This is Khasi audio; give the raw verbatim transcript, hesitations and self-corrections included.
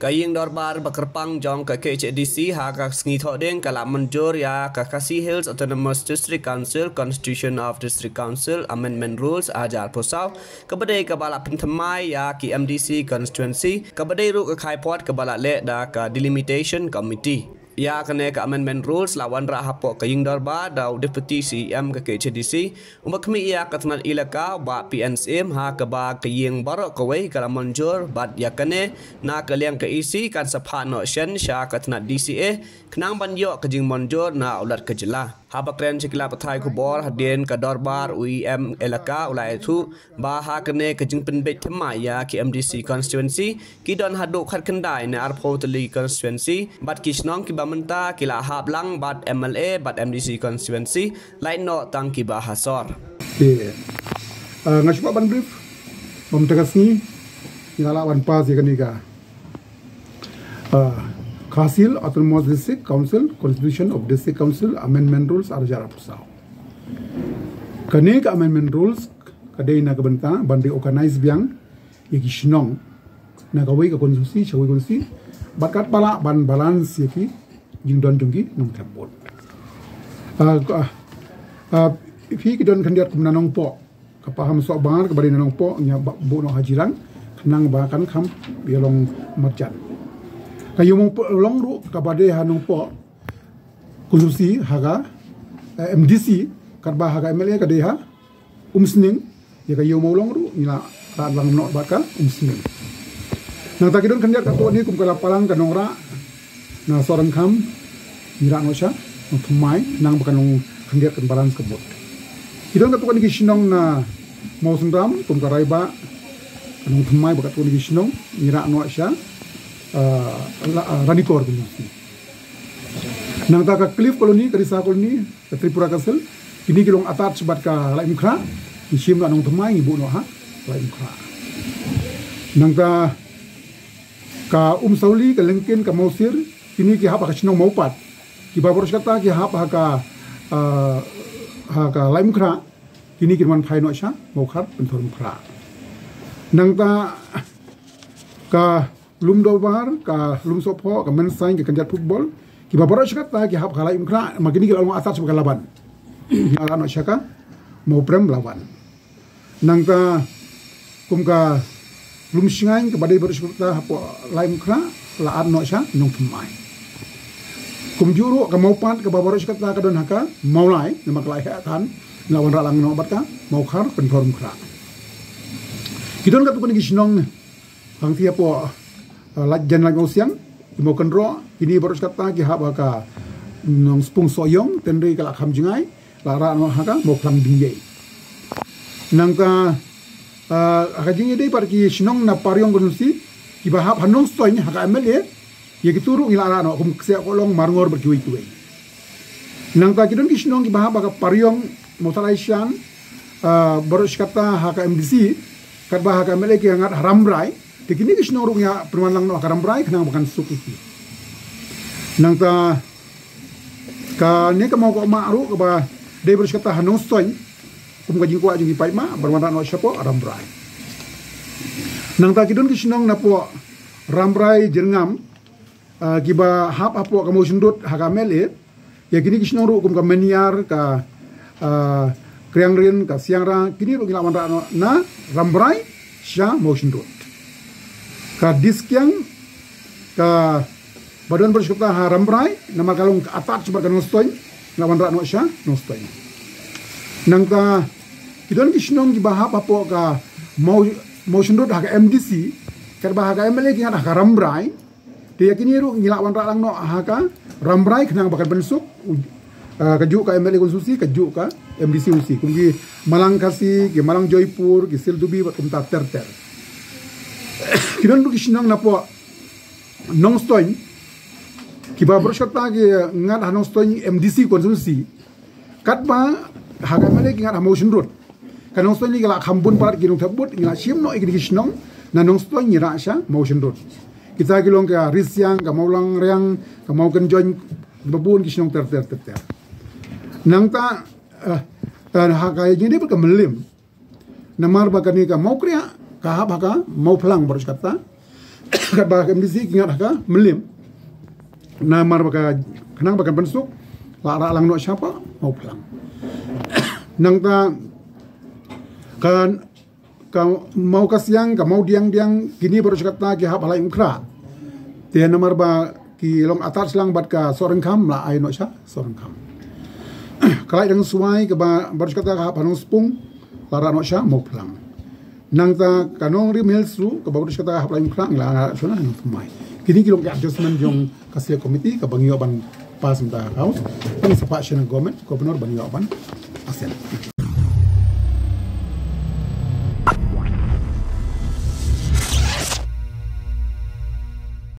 Ka ïing dorbar ba kyrpang jong ka K H A D C ha ka sngi Thohdieng ka la mynjur ïa ka Khasi Hills Autonomous District Council Constitution of District Council Amendment Rules ar hajar arphew saw, kaba dei kaba la pynthymmai ïa ki M D C constituency, kaba dei ruh ka khaipot kaba la leh da ka Delimitation Committee. Ïa kane ka Amendment Rules la wanrah hapoh ka ïing dorbar da u Deputy C E M ka K H A D C, uba khmih ïa ka tnat elaka, Bah P N Syiem, ha kaba ka ïing baroh kawei ka la mynjur bad ïa kane na ka liang ka E C kan sa phah noh shen sha ka tnat D C A khnang ban ïoh ka jingmynjur na u Lat ka jylla. Haba kren sha ki lad pathai khubor hadien ka dorbar, u E M elaka u la ïathuh ba ha kane ka jingpynbeit thymmai ïa ki M D C constituency, ki don haduh khatkhyndai na arphew tylli constituency bad ki shnong kiba mynta ki la hap lang bad M L A bad M D C constituency, lait noh tang kiba ha sor. Okay. Uh, nga shu kwah ban brief. Bym tang ka sngi ngi la lah ban pass ïa kane ka, uh, Khasi Hills Autonomous District Council Constitution of District Council Amendment Rules ar hajar arphew saw. Kane ka Amendment Rules ka dei na ka bynta ban reorganize biang ïa ki shnong na kawei ka constituency sha kawei constituency, bad katba lah ban balance ïa ki jingdon jong ki nongthep vote. Ah, ah, ah, phi ki don khyndiat kum na Nongpoh, ka Pahamsohbar kaba dei na Nongpoh, ngi hap buh noh ha Jirang khnang ba kan kham ïalong marjan. Ka Ïew Mawlong ruh kaba dei ha Nongpoh constituency ha ka, eh, M D C, katba ha ka M L A ka dei ha Umsning, ïa ka Ïew Mawlong ruh ngi la rah lang noh bad ka Umsning. Nangta ki don khyndiat katto katne kum ka Lapalang, ka Nongrah, na Sohryngkham, ngi rah noh sha Nongthymmai khnang ba kan long khyndiat, kan balance ka vote. Ki don katto katne ki shnong na Mawsynram kum ka Raibah, ka Nongthymmai bad katto katne ki shnong ngi rah noh sha, ah, la, ah, Ranikor constituency. Nangta ka Cliff Colony, ka Risa Colony, ka Tripura Castle, kine ki long attach bad ka Laitumkhrah, ngi shim na Nongthymmai, ngi buh noh ha Laitumkhrah. Nangta ka Umsawli, ka Lyngkyn, ka Mawsir, kine ki hap ha ka shnong Mawpat. Kiba baroh shi katta ki hap ha ka, ah, ha ka Laitumkhrah, kine kin wan phai noh sha Mawkhar Pynthorumkhrah. Nangta ka Lumdorbar, ka Lumsohphoh, ka Mynsain, ka Khyndiat Football, kiba baroh shi katta ki hap ha ka Laitumkhrah, ma kine ki la long attach bad ka Laban. Ngi rah noh sha ka Mawprem Laban. Nangta kum ka Lumshngaiñ kaba dei baroh shi katta hapoh Laitumkhrah, la add noh sha Nongthymmai. Kumjuh ruh ka Mawpat kaba baroh shi katta ka don ha ka Mawlai, namar ka la heh than, ngi la wanrah lang noh bad ka Mawkhar Pynthorumkhrah. Ki don katto katne ki shnong hangtei hapoh, uh, Laitjan Laitmawsiang, ki Mawkynroh, kine baroh shi katta ki hap ha ka Nongspung Sohiong, hynrei ka la kham jngai, la rah noh ha ka Mawphlang Dingïei. Nangta, uh, ha ka jingïadei bad ki shnong na Pariong constituency, kiba hap ha Nongstoiñ ha ka M L A, ïa kito ruh ngi la rah noh kum Ksiah Kohlong, Marngor bad kiwei kiwei. Nangta ki don ki shnong kiba hap ha ka Pariong, Mawthadraishan, ah, baroh shi katta ha ka M D C, katba ha ka M L A ki ngat ha Rambrai, te kine ki shnong ruh ngi hap pynwan lang noh ha ka Rambrai khnang ba kan suk ïa ki. Nangta kane ka Mawkohmah ruh kaba dei baroh shi katta ha Nongstoiñ, kum ka jingkwah jong ki paidbah, ban wanrah noh shapoh Rambrai. Nangta ki don ki shnong napoh Rambrai Jyrngam, ah, kiba hap hapoh ka Mawshynrut ha ka M L A, ïa kine ki shnong ruh kum ka Mynïar, ka, ah, Kriangrin, ka Siangra, kine ruh ngi la wanrah noh na Rambrai sha Mawshynrut. Ka Diskiang, kaba don baroh shi katta ha Rambrai, namar ka long ka attach bad ka Nongstoiñ, ngi la wanrah noh sha Nongstoiñ. Nangta ki don ki shnong kiba hap hapoh ka Maw, Mawshynrut ha ka M D C, katba ha ka M L A ki ngat ha ka Rambrai, te ïa kine ruh ngi la wanrah lang noh ha ka Rambrai khnang ba kan pynsuk, u, ah, kajuh ka M L A constituency, kajuh ka M D C constituency. Kum ki Malang Khasi, ki Malang Joypur, ki Sildubbi bad kumta ter ter. Ki don ruh ki shnong napoh Nongstoiñ, kiba baroh shi katta ki ngat ha Nongstoiñ M D C constituency, katba ha ka M L A ki ngat ha Mawshynrut. Ka Nongstoiñ ki la kham bun palat ki nongthep vote, ngi la shim noh ïa kine ki shnong na Nongstoiñ ngi rah sha Mawshynrut. Kita ki long ka Risiang, ka Mawlangriang, ka Mawkynjoiñ, kiba bun ki shnong ter ter ter ter. Nangta, eh, eh, ha ka jingïadei bad ka Mylliem, namar ba kane ka Mawkriah ka hap ha ka Mawphlang baroh shi katta. Katba ka M D C ki ngat ha ka Mylliem. Namar ba ka khnang ba kan pynsuk, la rah lang noh sha Mawphlang. Nangta ka, ka Mawkasiang, ka Mawdiangdiang, kine baroh shi katta ki hap ha Laitumkhrah. Te namar ba ki long attach lang bad ka Sohryngkham, la ai noh sha Sohryngkham. Ka Laitdangsuai kaba baroh shi katta ka hap ha Nongspung, la rah noh sha Mawphlang. Nangta ka Nongrim Hills ruh kaba baroh shi katta ka hap ha Laitumkhrah, la rah noh sha Nongthymmai. Kine ki long ki adjustment jong ka Select Committee kaba ngi ïoh ban pass mynta ha House. Tang sa pah sha na Government, Governor ban ïoh ban assent.